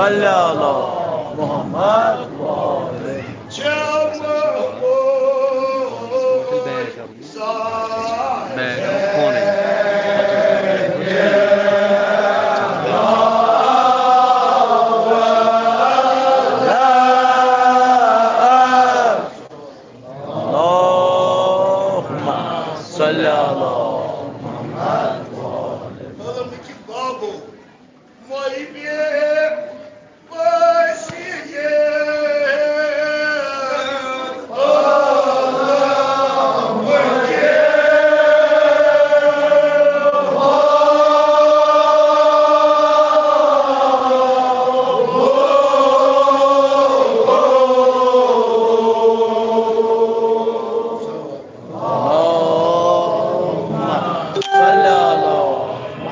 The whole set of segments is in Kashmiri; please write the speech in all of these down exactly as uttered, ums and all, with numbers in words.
صلی علی محمد و آل۔ اللهم صل على محمد و آل۔ اللهم صل على محمد۔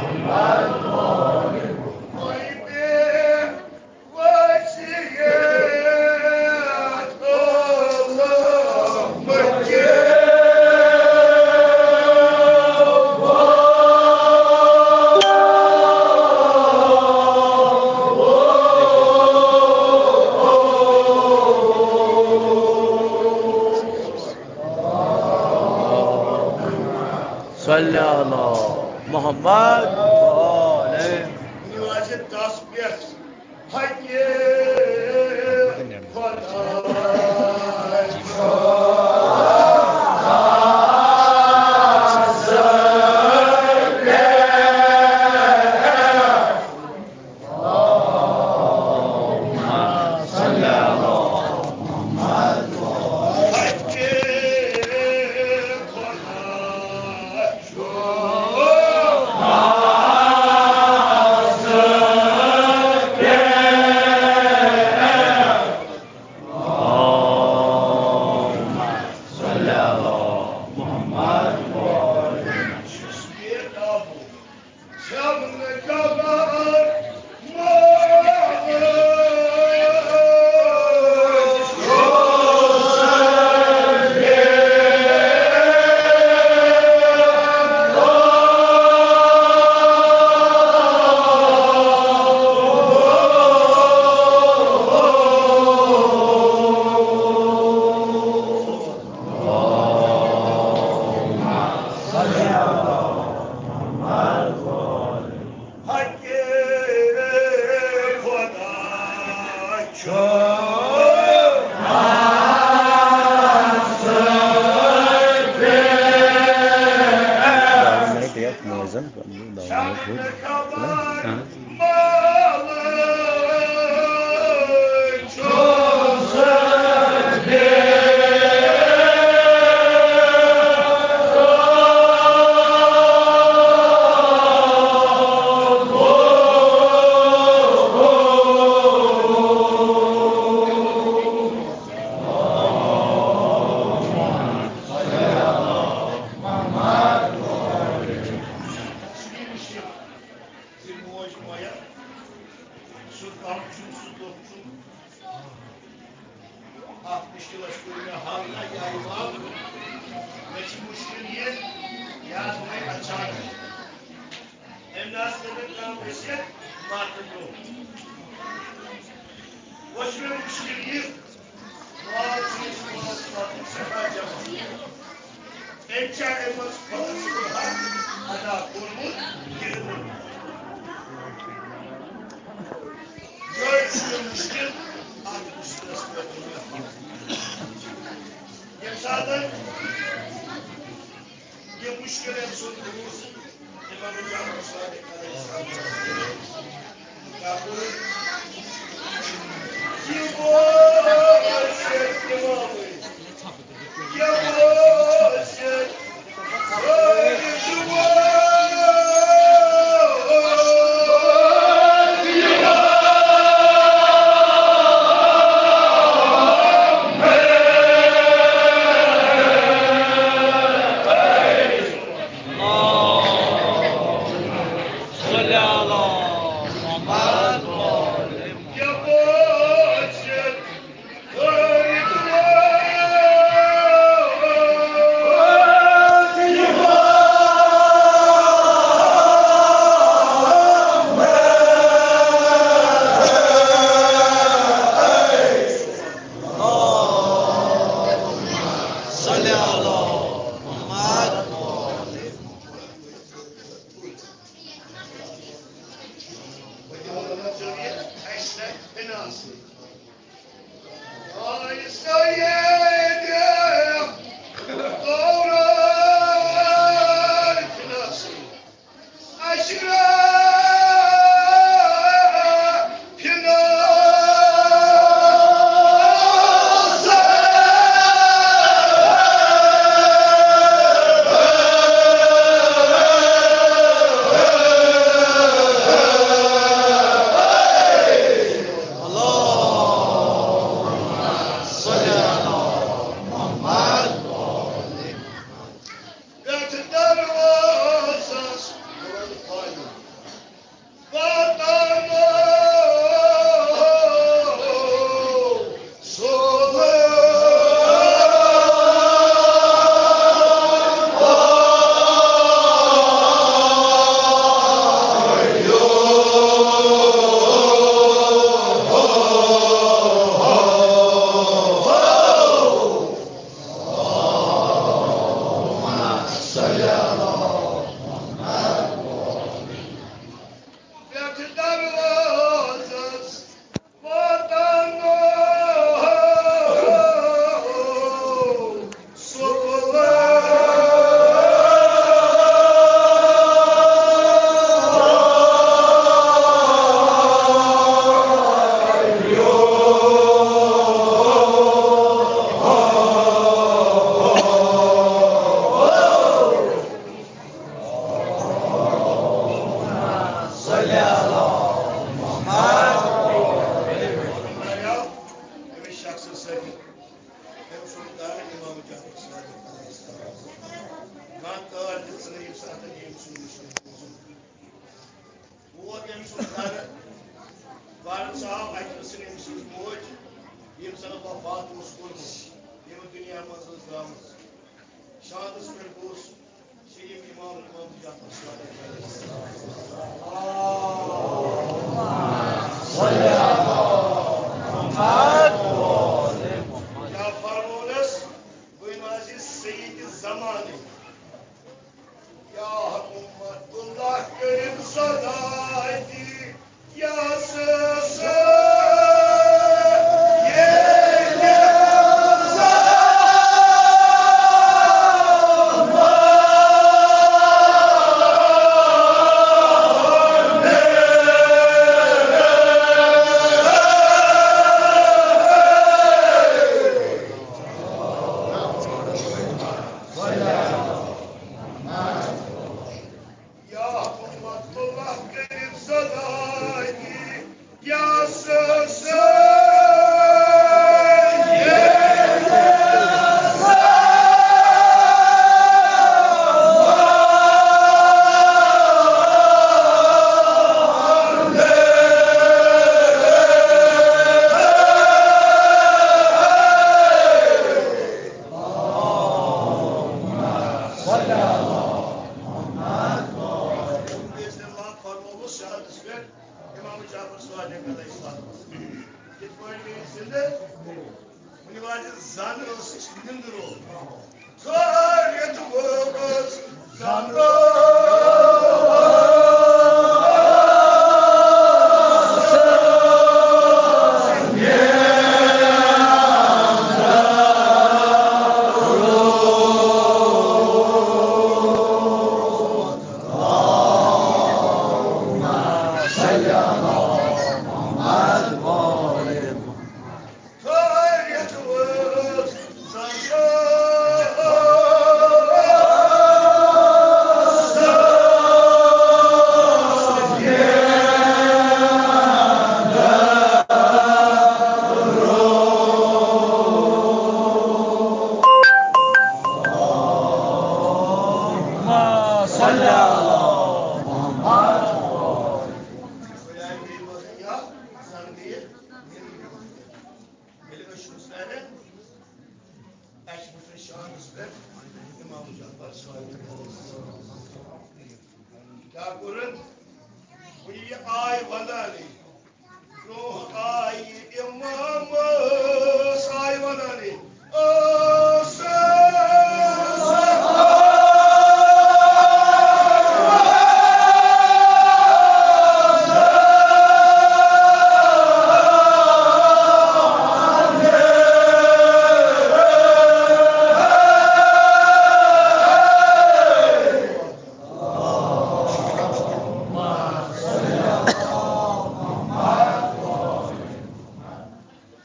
صلی علی محمد و آل۔ نمازِ دس پٮ۪ٹھ ہَتہِ خۄداے۔ اَتھ مُشکِلَس کوٚر مےٚ حل نہ یہِ آیہِ وَل۔ مےٚ چھِ مُشکِل یہِ، یہِ حظ گٔے اچانک۔ أمۍ نہ حظ کٔر مےٚ کانٛہہ ؤسیت مَرنہٕ برٛونٛہہ۔ وۄنۍ چھُ مےٚ مُشکِل یہِ، مال چھُ أمِس پانَس خٲطرٕ سٮ۪ٹھاہ جمع۔ أمۍ چھا أمۍ منٛز خۄدا سُنٛد حق ادا کوٚرمُت کِنہٕ نہٕ؟ یہِ چھُ مُشکِل، اَتھ مُشکِلَس پٮ۪ٹھ چھُ مےٚ حق۔ ییٚمہِ ساتہٕ یہِ مُشکِل أمۍ سُنٛد روٗز، اِمام جعفر صادق علیہ السلام۔ أمۍ سُنٛد گرٕ امام جعفر صادق علیہ السلام۔ کانٛہہ کار تہِ ژھٕنٲیِو سا تہٕ ییٚمۍ سُنٛد مُشکِل بوزُن۔ ووت أمۍ سُنٛد گرٕ، گۄڈٕ ژاو اَتہِ ٲسٕن أمۍ سٕنٛز موج، ییٚمۍ زَن وفات اوس کوٚرمُت، ییٚمہِ دُنیا منٛز ٲس درٛامٕژ۔ شانٛدَس پٮ۪ٹھ گوٚژھ سید امام امام جعفر صادق علیہ السلام۔ کیٛاہ فرموونَس؟ وۄنۍ آسہِ سید زمانٕے۔ یا امت اللہ کٔرِو صداے تہِ، یا سہ سہ ییٚلہِ یا امت اللہ کٔرِو صداے تہِ، یا سہ سہ بسم اللہ فرمووُس شہادتس پٮ۪ٹھ امام جعفر صادق علیہ السلام۔ یِتھ پٲٹھۍ مےٚ یہِ زِندٕ وٕنہِ واتہِ زن ٲسٕس نِندرو۔ خٲرِتھ وٲژ زن ییٚلہِ أسۍ وٕچھو سارے، اَسہِ وٕچھ شانَس پٮ۪ٹھ امام جعفر صادق علیہ السلام۔ کیٛاہ کوٚرُن؟ وٕنہِ یہِ آے وَنانے، برٛونٛہہ آیہِ امامس، آے وَنانے۔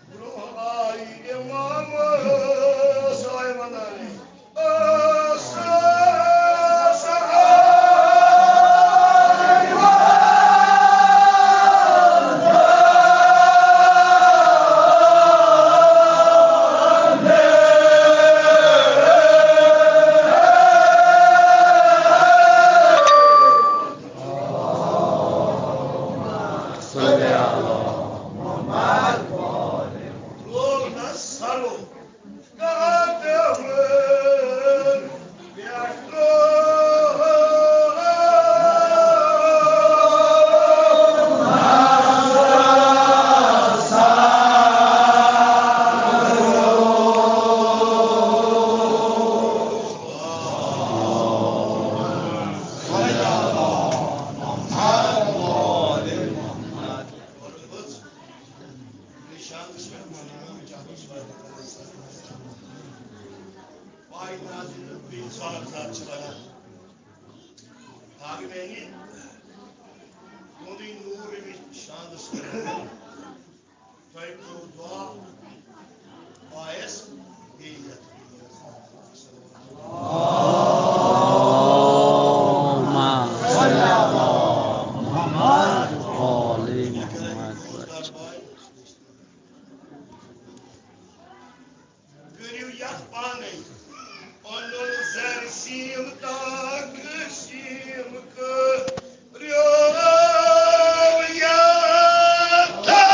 برٛونٛہہ آیہِ امام صاحبن علی۔ پاے نازل بیٚیہِ صاف ذات چھِ وَنان۔ آگے میں نے تُہُنٛدُے نوٗر أمِس شانَس پٮ۪ٹھ۔ تۄہہِ کوٚروٕ دُعا، پایَس بیٚیہِ یَتھ۔ اللهم صل على محمد وآل محمد۔ پانے۔ اونُن زر سیم تاک سیم کریو یا تھا۔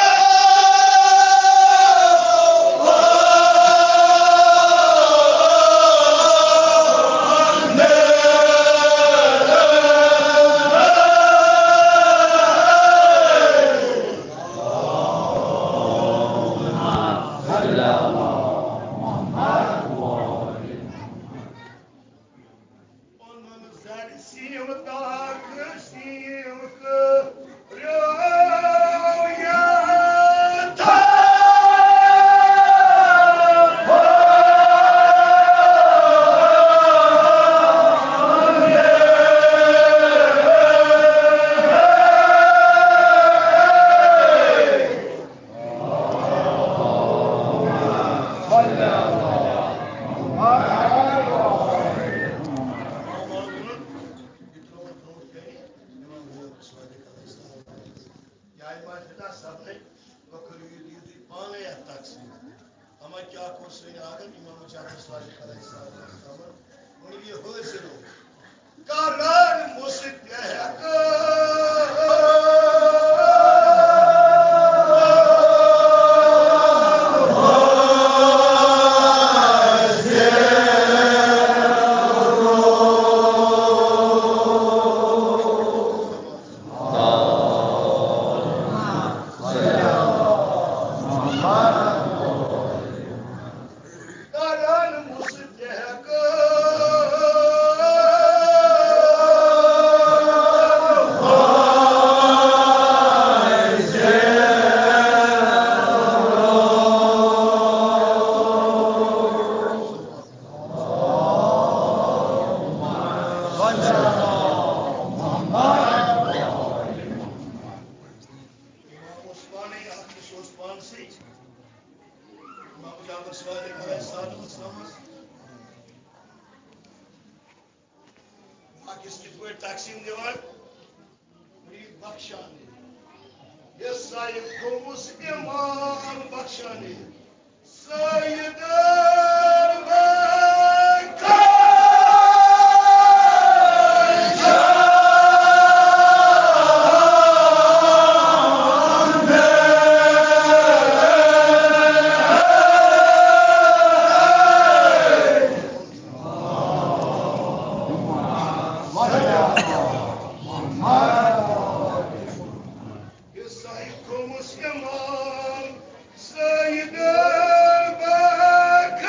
اما کیا کوٚر سٲنۍ آدم امام جعفر صادق علیہ السلام؟ وۄنۍ یہِ حٲصِل اوس۔ کرن مستحق کرن مستحق امام جعفر صادق علیہ الصلوۃ والسلام۔ باقیس کِتھ پٲٹھۍ تقسیٖم دِوان؟ بخشان۔ یہِ سید گوٚمُس امام بخشان۔ سید یہِ سید گوٚمُس امام سید البخش۔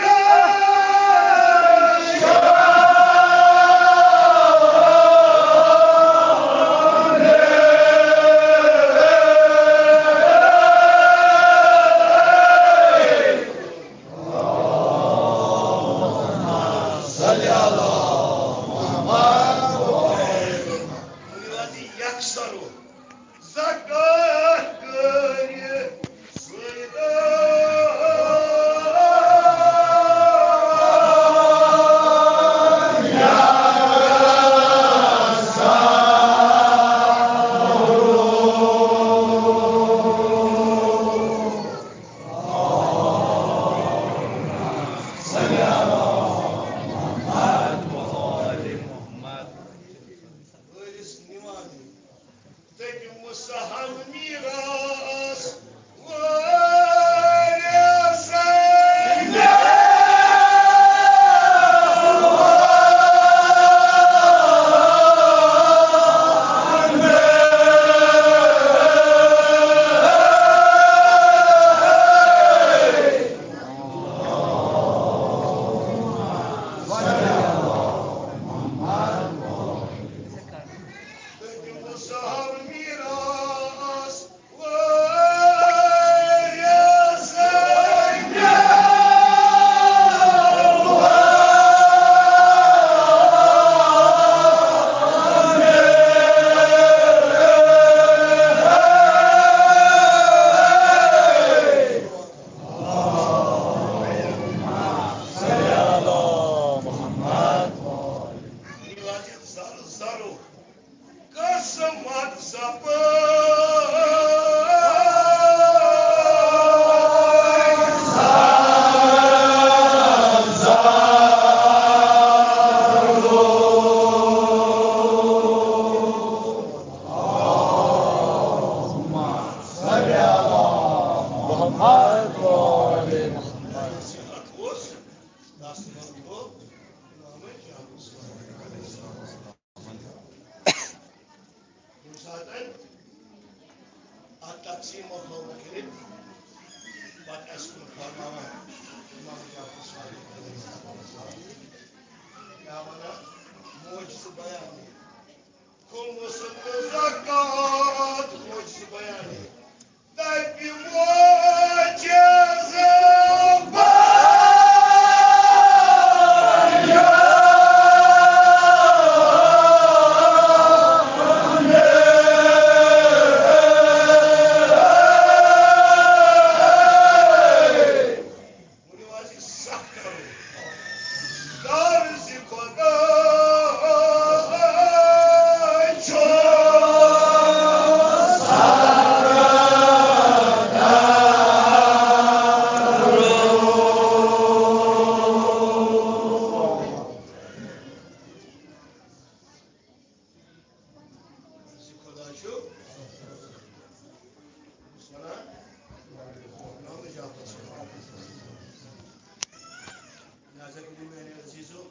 لہذا کٔرِو میانہِ عزیزو،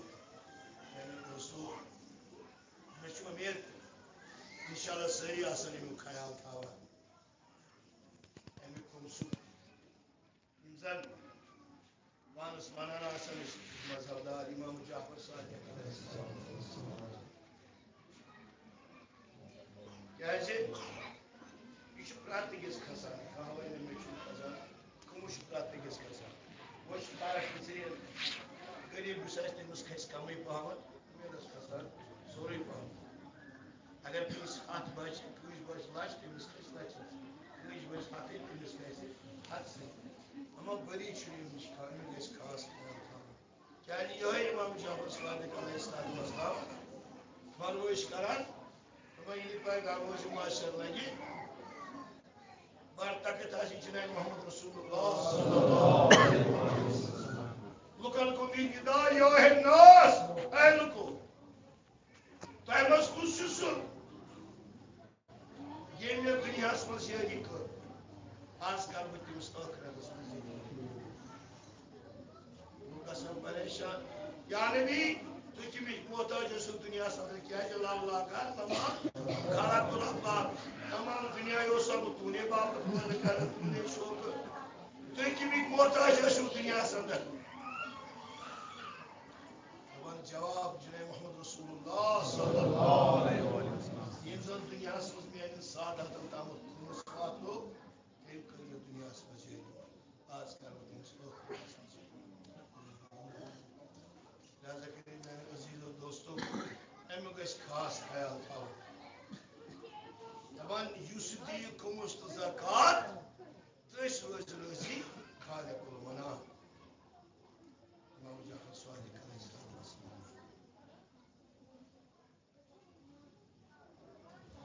میانہِ دوستو، مےٚ چھُ اُمید، انشاءاللہ سٲری آسن اَمیُک خیال تھاوان۔ اَمیُک کم سُہ یِم زن پانس ونان آسان ٲسۍ مذہب دار امام جعفر صادق علیہ السلام۔ کیازِ یہِ چھُ پرٛٮ۪تھ أکِس کھسان، کانٛہہ وَنہِ نہٕ مےٚ چھُنہٕ کھسان، کٕمو چھُ پرٛٮ۪تھ أکِس کھسان۔ وۄنۍ چھُ فرق زِ غریٖب یُس آسہِ تٔمِس کھسہِ کمٕے پہمتھ، أمیٖرس کھسان سورُے پہمتھ۔ اگر کٲنٛسہِ ہتھ بچہِ، کٲنٛسہِ بچہِ لچھ، تٔمِس کھسہِ لچھس۔ کٲنٛسہِ بچہِ ہتھٕے، تٔمِس کھسہِ ہتسٕے۔ اما غریٖب چھُ أمِس خا-، أمِس گژھِ خاص خیال تھاوُن۔ کیازِ یِہوٚے امام جعفر صادق علیہ الصلوۃ والسلام فرمٲیش کران، دپان ییٚلہِ پیغام روزِ معاشر لگہِ، بر تکت آسہِ جناب محمد رسول اللہ صلی اللہ علیہ وسلم۔ لُکن گوٚو یہِ نِدا، یا ہے ناس، اے لُکو، تۄہہِ منٛز کُس چھُ سُہ، ییٚمۍ مےٚ دُنیاہَس منٛز یٲری کٔر، آز کَرٕ بہٕ تٔمِس ٲخرَتَس منٛز یٲری؟ لوٗکھ گژھن پریشان، یا نبی، تُہۍ کَمِکۍ محتاج ٲسِو دُنیاہَس اَندَر؟ کیٛازِ لَو لا کر لَما خلقت الافلاک، تمام دُنیا اوس آمُت تُہنٛدے باپَتھ پٲدٕ کرنہٕ، تُہنٛدے شوقہٕ۔ تُہۍ کَمِکۍ محتاج ٲسِو دُنیاہَس اَندَر؟ دپان جواب جناب محمد رسول اللہ صلی اللہ علیہ وسلم، ییٚمۍ زن دُنیاہس منٛز میانٮ۪ن ساداتن تامتھ خٲص واتنو، تٔمۍ کٔر یہِ دُنیاہس منٛز یٲری۔ آز کرو تٔمِس ٲخرتس منٛز یٲری۔ لہذا کٔرِو میانیو عزیزو دوستو، امیُک گژھِ خاص خیال تھاوُن۔ دپان یُس دِیہِ خمس تہٕ زکوٰۃ، تٔمِس روزِ رٲضی خالق المنان۔ امام جعفر صادق علیہ السلام۔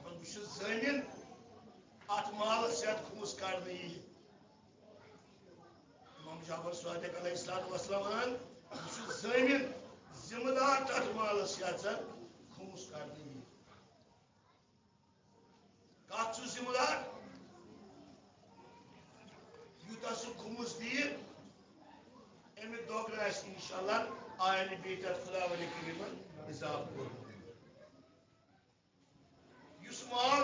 بہٕ چھُس زٲمِن، اَتھ مالَس یَتھ خمس کڑنہٕ یِیہِ۔ امام جعفر صادق علیہ الصلوۃ والسلام وَنان، بہٕ چھُس زٲمِن، ذمہٕ دار تَتھ مالَس یَتھ زَن خمس کڑنہٕ یِیہِ۔ کَتھ چھُ ذمہٕ دار؟ یوٗتاہ سُہ خمس دِیہِ، اَمہِ دۄگنہٕ آسہِ اِنشاءاللہ آیَنہٕ بیٚیہِ تَتھ خۄداوندِ کریٖمَن حِساب کوٚرمُت۔ یُس مال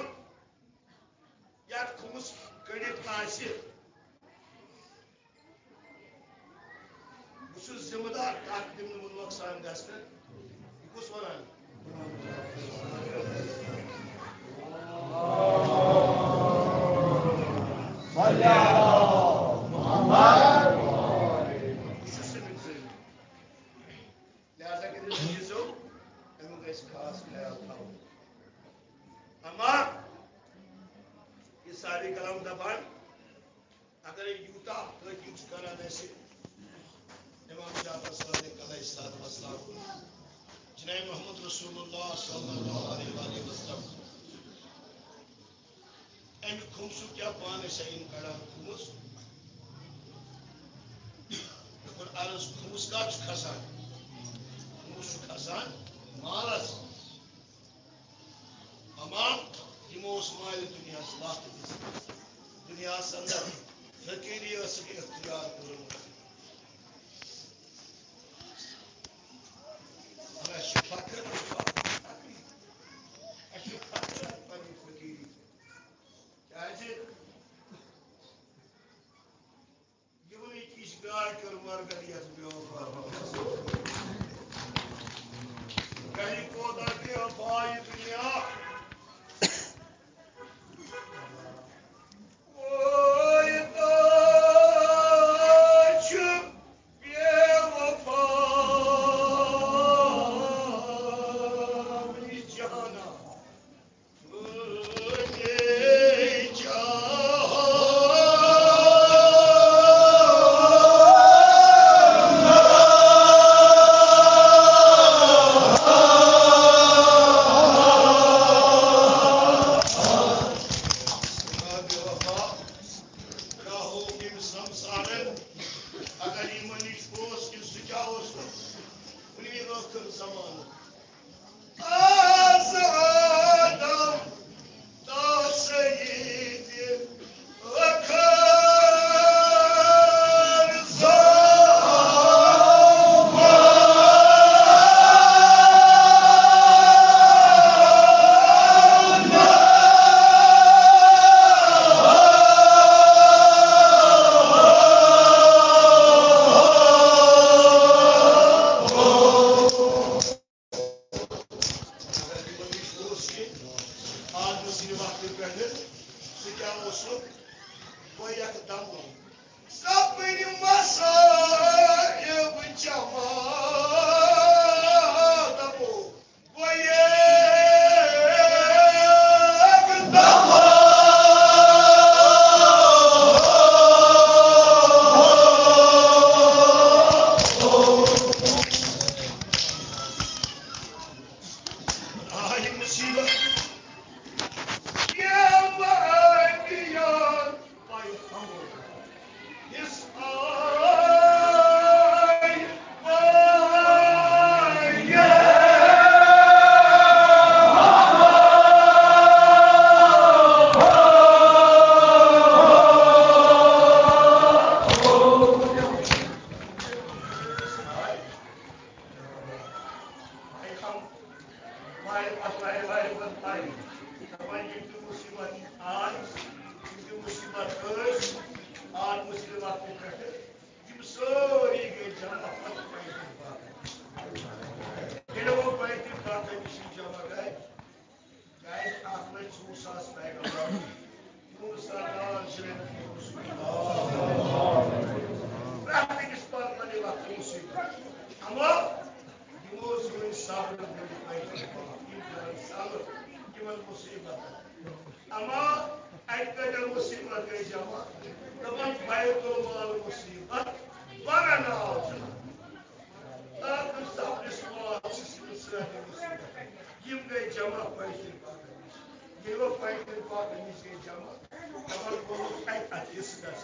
یَتھ خمس کٔڑِتھ آسہِ، بہٕ چھُس ذمہٕ دار تَتھ دِمہٕ نہٕ بہٕ نۄقصان گژھنہٕ۔ یہِ کُس وَنان؟ صلی علی محمد۔ بہٕ چھُس اَمیُک ذمہٕ۔ لہذا کٔرِو عزیزو، اَمیُک گژھِ خاص خیال تھاوُن۔ اما یہِ صاحب کلام دپان، اگر یوٗتاہ تحقیق چھُ کران اَسہِ امام جعفر صادق علیہ الصلوۃ والسلام، جناب محمد رسول اللہ صلی اللہ علیہ وآلہ وسلم، اَمہِ خُمسُک کیٛاہ پانَے چھا یِم کَڑان خُمُس؟ مےٚ کوٚر عرض، خُمُس کَتھ چھُ کھسان؟ خُمُس چھُ کھسان مالَس۔ اَما یِمو اوس مالہِ دُنیاہَس لَتھ دِژمٕژ۔ دُنیاہَس اَندَر فقیٖری ٲسٕکھ اختیار کٔرمٕژ۔ مگر اَسہِ چھُ فخر، اَسہِ چھُ فخر، اَسہِ چھُ فخر پننہِ فقیٖری۔ کیٛازِ؟ یِمنٕے کِژھ گاے کٔر مرگن یَتھ بے وفا۔ کَرِ کوتاہ بے وفا یہِ دُنیا۔ کوتاہ چھُ بے وفا یہِ جہانا۔ اگر یِمن نِش اوس کہِ سُہ کیٛاہ اوس؟ کُنہِ ٲخٕر زمانہٕ۔ از آدم تا سید ٲخٕر زمانہٕ۔ اَتھ وارِ وارِ پَتہٕ پَرِ۔ دَپان، یِم تہِ مُصیٖبت آے، یِم تہِ مُصیٖبت ٲسۍ، آے مُصیٖبت تہِ پٮ۪ٹھٕ۔ یِم سٲری گٔے جمع پَتہٕ بیتِ الباقہ۔ ییٚلہِ وۄنۍ بیتِ الباقہ نِش یِم جمع گٔے، کیٛازِ اَتھ منٛز چھُ وُہ ساس پیغمبر، وُہ ساس شریعت رسول اللہ۔ پرٛٮ۪تھ أکِس پَنُن پَنُن وقت مُصیٖبت۔ اَما یِمو سٲنۍ صبر کٔرِتھ بیتِ الباقہ، یِم کَرَن صبر یِمَن مُصیٖبتَن۔ اما اَتہِ کۭتیٛاہ مُصیٖبت گٔے جمع؟ دَپان، بیت المال مُصیٖبت، وَنان آو جمع۔ تاکہ سَبرِس وال چھِ سٲری مُصیٖبت۔ یِم گٔے جمع بیت الباقہ نِش۔ ییٚلہِ وۄنۍ بیت الباقہ نِش گٔے جمع، دَپان، گوٚو اَتہِ اَتھ حِصہٕ گژھِ۔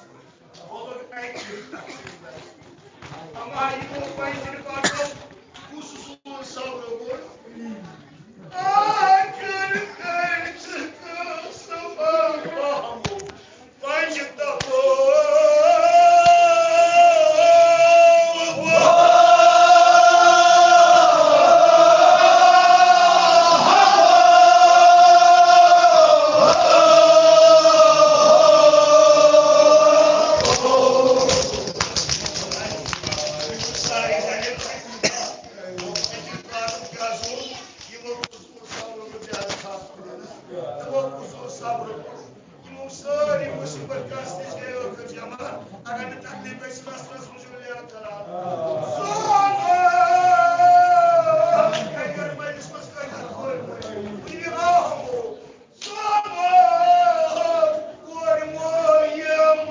اما یِمو پنٛجہِ پَتہٕ کُس سون صبر گوٚو؟ آخر کٔرۍ ژٕ کٲنٛسہٕ پَہمو پنٛجہِ تَپو۔ یِمو سٲری مُصیٖبت کٲنٛسہِ نِش گٔے ٲخٕر جمع، اگر نہٕ تکلیٖف گژھِ مَسلَس منٛز یُن لیرٕ کران۔ سون اگر مجلس منٛز کٲنٛسہِ کورِ، کُنہِ آہو، سون کورِ مول یِم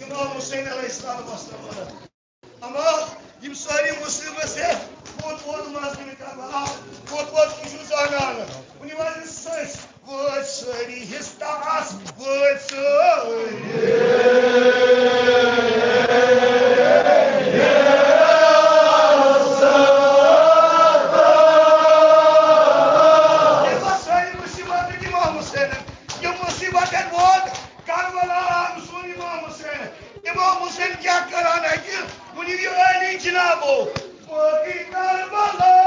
امام حسین علیہ السلام وسلم۔ اما یِم سٲری مُصیٖبت چھِ، ووت ووت مظلومِ کربلا، ووت ووت یہِ چھُ زانان۔ وٕنہِ وَنہِ سٔسۍ، وٲتۍ سٲری حِصہٕ تَس، وٲتۍ سٲری۔ یہِ سٲری مُصیٖبت امام حسینَن، یہِ مُصیٖبت ہٮ۪تھ ووت کربلا، سون امام حسین۔ امام حسین کیٛاہ کران اَتہِ؟ ؤنِو یہِ عٲلی جنابو۔ باقٕے کربلا۔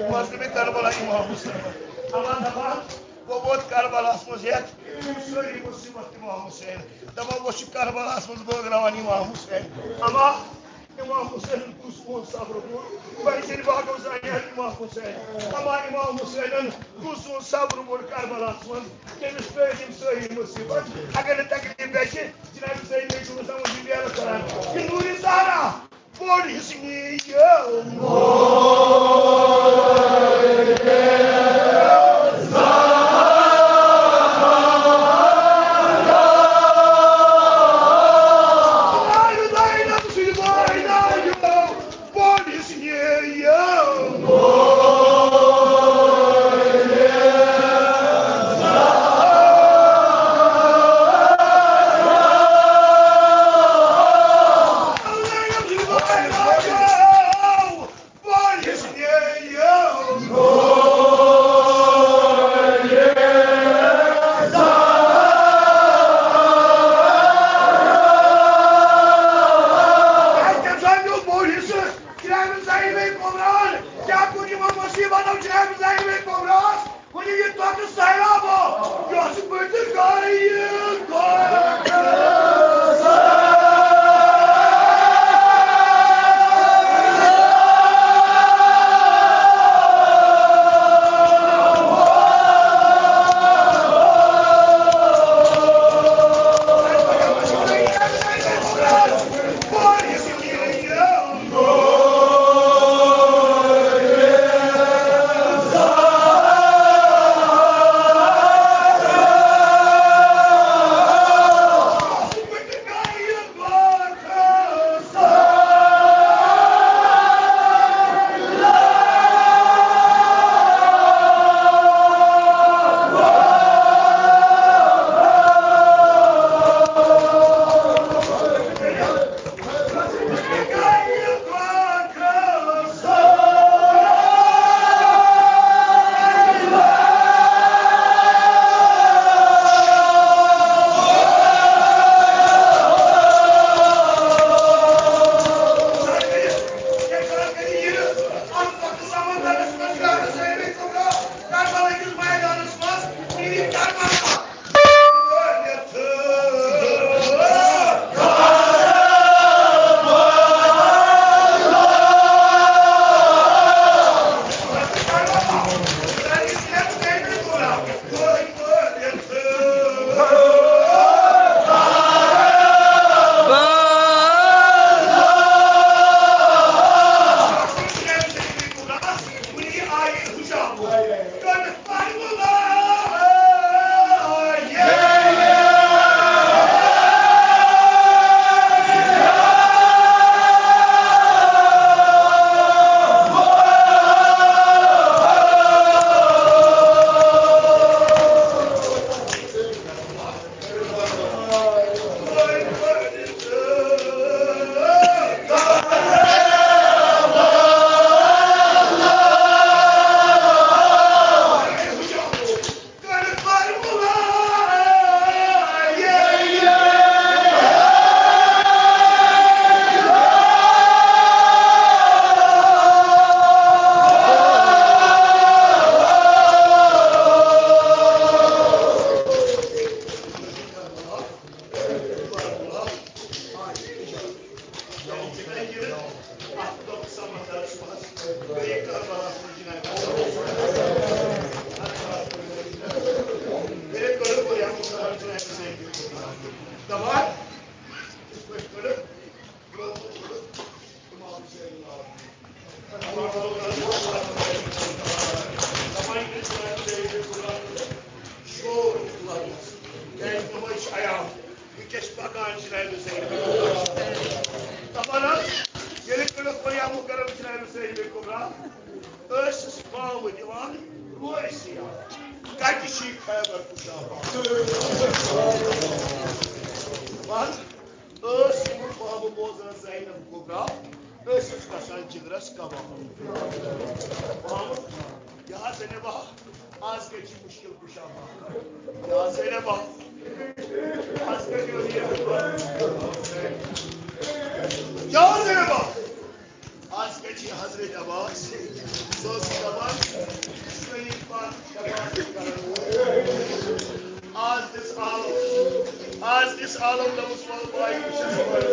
مظلومِ کربلا امام حسین۔ اما دپان، وۄنۍ ووت کربلاہس منٛز ہٮ۪تھ، یِم سٲری مُصیٖبت امام حسین۔ دَپان، وۄنۍ چھُ کربلاہس منٛز بٲگراوان امام حسین۔ اما امام حسینن کُس اوس صبر کوٚر؟ بڑِ شریف باغو زانیٛا امام حسین۔ اما امام حسینن کُس اوس صبر کوٚر کربلاہس منٛز؟ تٔمِس پٲٹھۍ یِم سٲری مُصیٖبت، اگر نہٕ تکلیٖف گژھِ، جناب سید چھُ آسان وۄنۍ یہِ بیرٕ کران۔ یہِ نوٗرِ زہرا، بوٚڑ حصہٕ نِیو۔ بوٚڑ حصہٕ نِیو۔ کتہِ چھِ خیبر کشاپا؟ بہٕ حظ ٲس یِمن بابہٕ بوزان زینب کبرا، أسۍ ٲسۍ گژھان جگرس کباب۔ بابہٕ، یا زینبا، آز کیٛاہ چھِ مُشکِل کشاپا؟ یا زینبا، آز کیٛاہ چھِ، یا زینبا، آز کیٛاہ چھِ حضرت عباس؟ سُہ اوس دَپان، سٲنی پَتھ عباس چھِ کران۔ آز دِس عالم، آز دِس عالم دوٚپُس، وَلہٕ بھائی، بہٕ چھَس پَران۔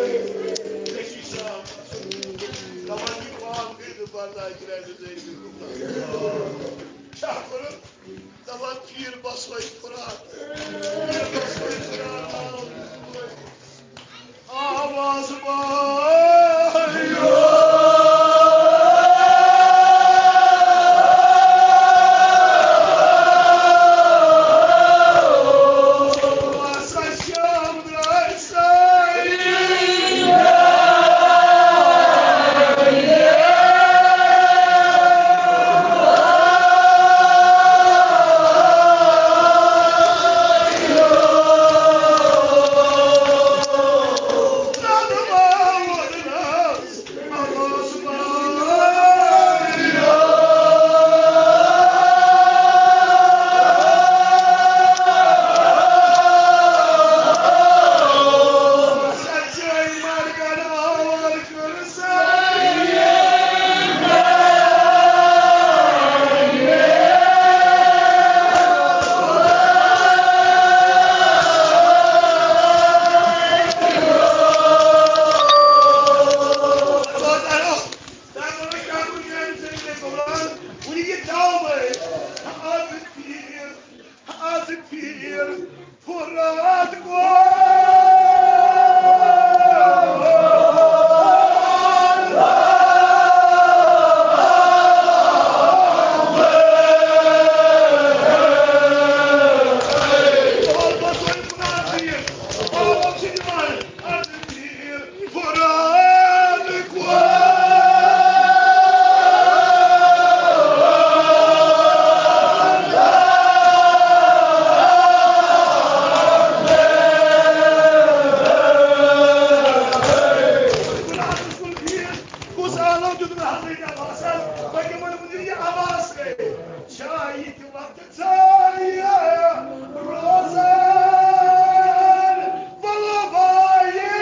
مےٚ چھِ شام گژھُن۔ دَپان، یہِ پام گٔے نہٕ برداش، تِکیٛازِ زٲنۍ گٔے کُپتان۔ کیٛاہ کوٚرُن؟ دَپان، پیٖر بَسوَے فُرات۔ پیٖر بَسوَے فُرات۔ آواز بایو۔ کُس عالم دیُت مےٚ حضرت عباسَس؟ بہٕ تِمَن ؤنِو یہِ عباس گٔے۔ شاہ یہِ تہِ وقت ژایہِ روزان وَلہٕ بایہِ۔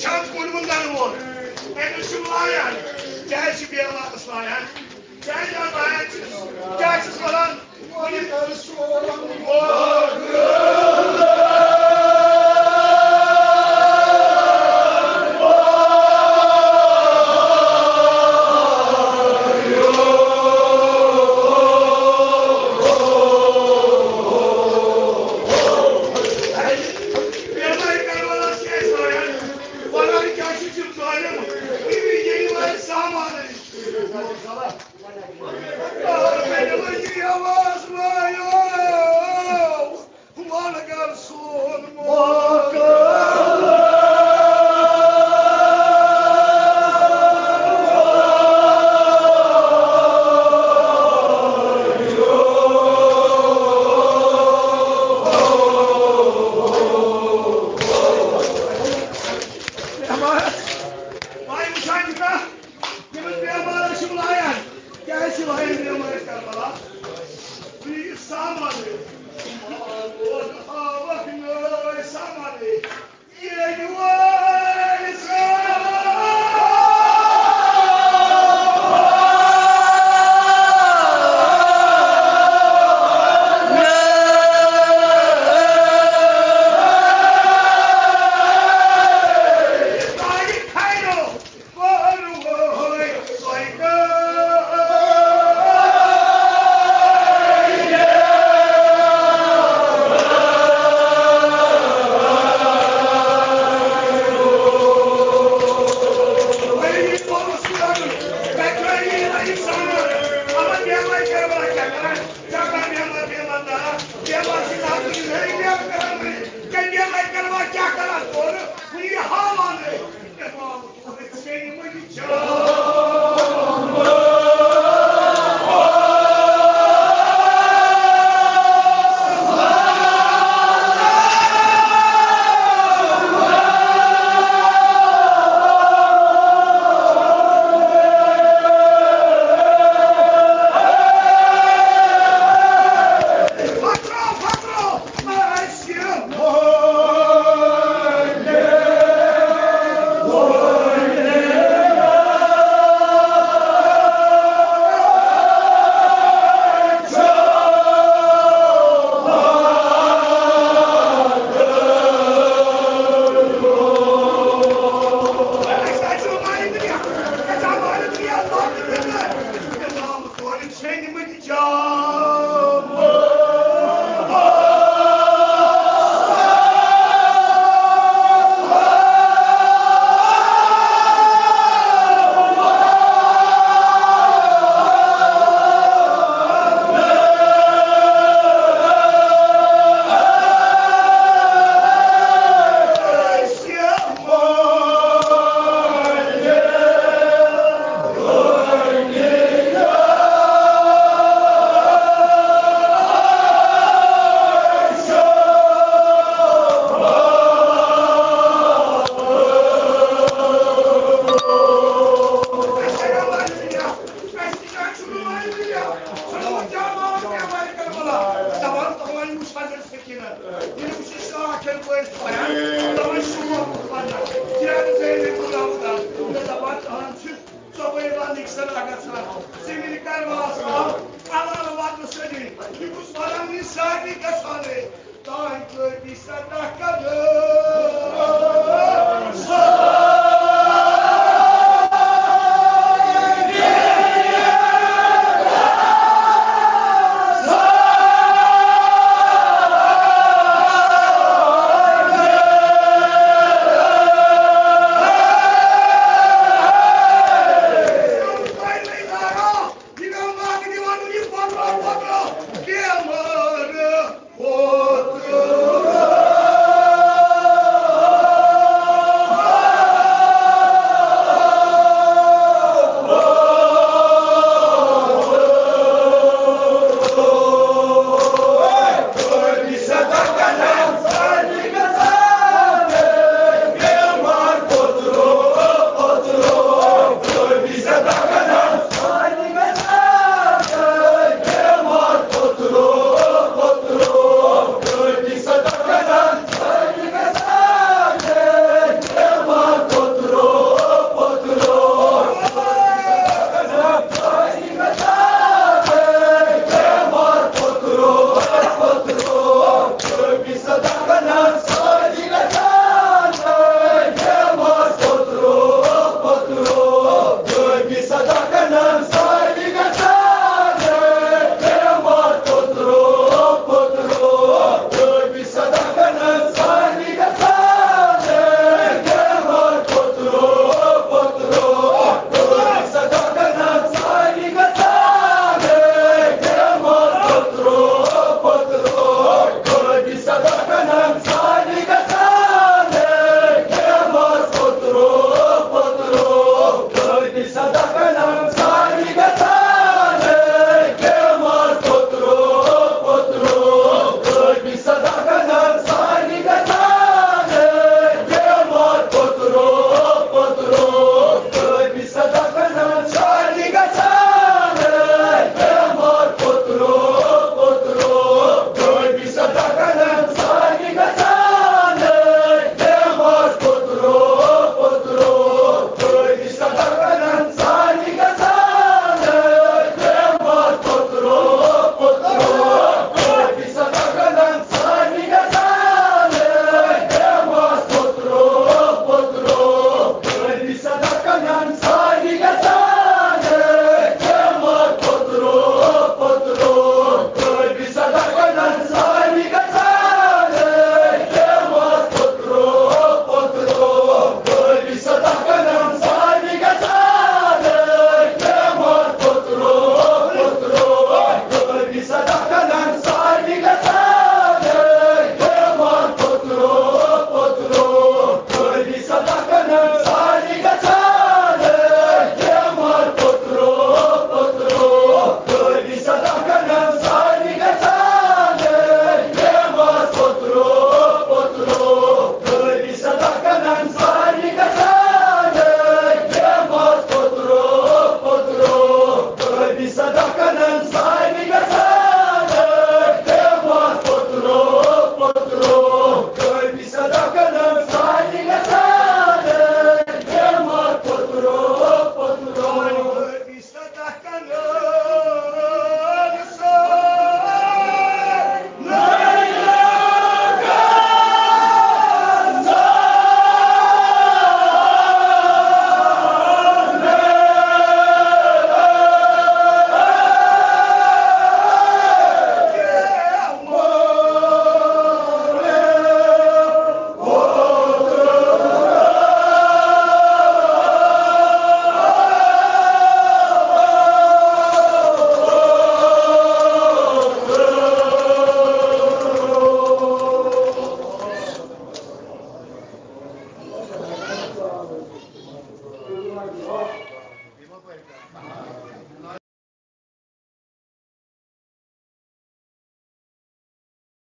شب کُن وُن زن ووت۔ أمِس چھُ لایان۔ کیٛازِ چھِ بیمارس لایان؟ کیٛازِ حظ لایان چھِس؟ کیٛاہ چھِس وَنان؟